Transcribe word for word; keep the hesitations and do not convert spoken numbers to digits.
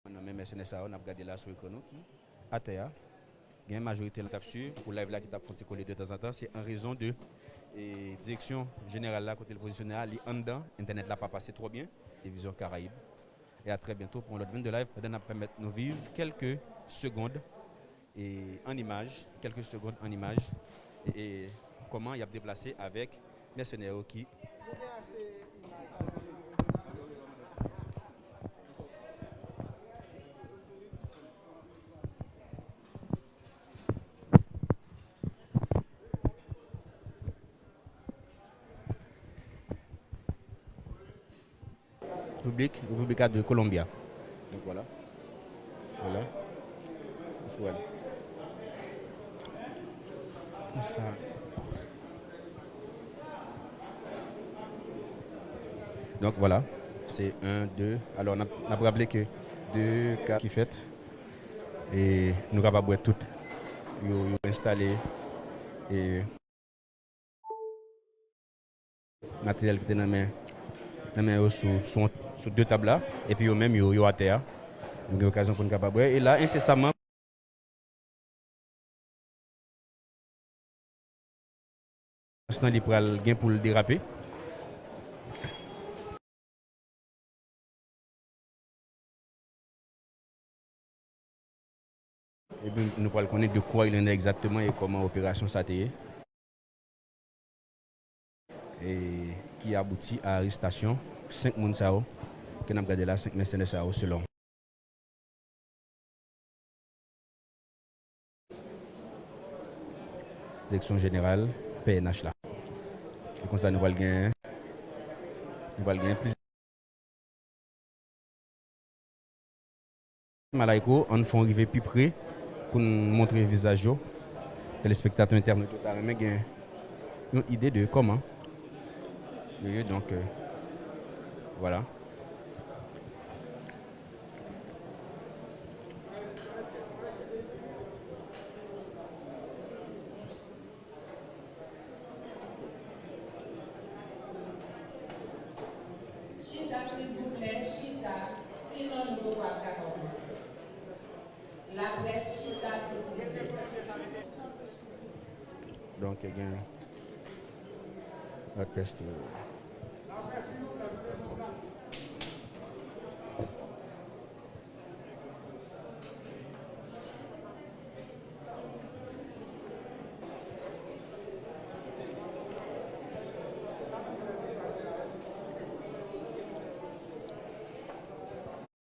Nan men mèsenè sa yo, n ap gade la sou ekran nou ki atè a. Gen majorite nan t ap swiv pou live la ki t ap fè yon ti kole de tanzantan. Se an rezon de e, direksyon jeneral la kote l pozisyone a, li anndan, entènèt la pa pase twò byen. Televizyon Karayib. E a trè byento pou yon lòt Vin de Live pandan n ap pèmèt nou viv kèlke segond e, an imaj, kèlke segond an imaj e, e kòman y ap deplase avèk mèsenè yo ki República de Colombia. Donc voilà. Voilà. It's well. Sa. Donk, vwala. Se en, de. Alò, n ap, n ap raple ke de ka ki fèt. E nou kapab wè tout. Yo, yo enstale. E materyèl ki te nan men, nan men yo sou, sou, sou de tab la. Epi yo menm, yo, yo atè a. Nou gen okazyon pou n kapab wè. E la, ensesaman, Sans lan li pral gen pou l derape. Epi nou pral konnen de quoi il en est exactement e kòman operasyon sa te ye. E ki abouti a arestasyon senk moun sa yo ke n ap gade la, senk mèsenè sa yo selon. Direksyon jeneral P N H la. E konsa nou pral gen, nou pral gen plizyè Malayko, ann fè yon rive pi pre pou n montre vizaj yo. Telespektatè, entènot yo ta renmen gen yon ide de kòman yo ye, donk, euh, vwala. Chita, silvouplè, chita. Sinon, nou poko ap ka kòmanse. Laprès, chita, silvouplè. Donk, gen laprès tou.